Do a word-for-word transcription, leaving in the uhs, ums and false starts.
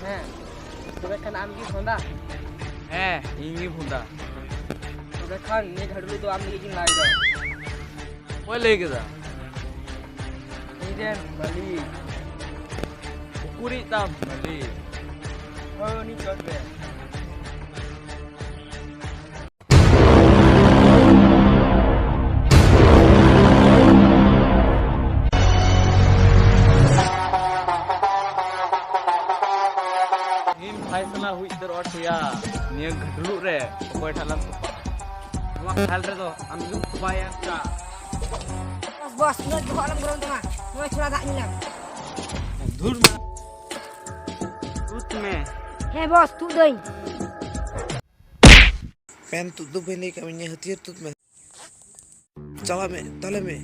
ᱦᱮᱸ, ᱛᱚᱵᱮ ᱠᱷᱟᱱ ᱟᱢ ᱜᱮ ᱵᱷᱚᱸᱫᱟ? ᱦᱮᱸ, ᱤᱧ ᱜᱮ ᱵᱷᱚᱸᱫᱟ᱾ ᱛᱚᱵᱮ ᱠᱷᱟᱱ ᱱᱤᱭᱟᱹ ᱜᱷᱟᱹᱰᱞᱩ ᱫᱚ ᱟᱢ ᱞᱟᱹᱜᱤᱫ ᱜᱤᱧ ᱞᱟᱭ ᱫᱟ᱾ ᱚᱠᱚᱭ ᱞᱟᱹᱭ ᱠᱮᱫᱟ? ᱤᱧ ᱨᱮᱱ ᱢᱟᱹᱞᱤᱠ᱾ ᱩᱠᱩᱨᱤᱡ ᱛᱟᱢ ᱢᱟᱹᱞᱤᱠ? ᱦᱳᱭ, ᱩᱱᱤ ᱪᱚᱴ ᱨᱮ᱾ ᱛᱮᱦᱮᱧ ᱯᱷᱟᱭᱥᱟᱞᱟ ᱦᱩᱭ ᱩᱛᱟᱹᱨᱚᱜᱼᱟ ᱴᱷᱤᱭᱟ᱾ ᱱᱤᱭᱟᱹ ᱜᱷᱟᱹᱴᱞᱩᱜ ᱨᱮ ᱚᱠᱚᱭ ᱴᱷᱟᱜ ᱞᱟᱝ ᱛᱚᱯᱟᱜᱼᱟ? ᱱᱚᱣᱟ ᱠᱷᱟᱞ ᱨᱮᱫᱚ ᱟᱢ ᱜᱮᱢ ᱛᱚᱯᱟᱭᱟ᱾ ᱵᱚᱥ, ᱵᱚᱥ, ᱩᱱᱟᱹᱜ ᱵᱚᱦᱚᱜ ᱟᱞᱚᱢ ᱜᱚᱨᱚᱢ ᱛᱟᱢᱟ᱾ ᱱᱚᱜᱼᱚᱭ ᱛᱷᱚᱲᱟ ᱫᱟᱜ ᱧᱩ ᱞᱮᱢ᱾ ᱫᱷᱩᱨ ᱢᱟ᱾ ᱛᱩᱫ ᱢᱮ᱾ ᱦᱮᱸ ᱵᱚᱥ, ᱛᱩᱫ ᱫᱟᱹᱧ᱾ ᱯᱮᱱ ᱛᱩᱫ ᱫᱚ ᱵᱟᱹᱧ ᱞᱟᱹᱭ ᱠᱟᱜ ᱢᱮᱭᱟ, ᱦᱟᱹᱛᱭᱟᱹᱨ ᱛᱩᱫ ᱢᱮ᱾ ᱪᱟᱞᱟᱜ ᱢᱮ, ᱛᱟᱦᱞᱮ ᱢᱮ᱾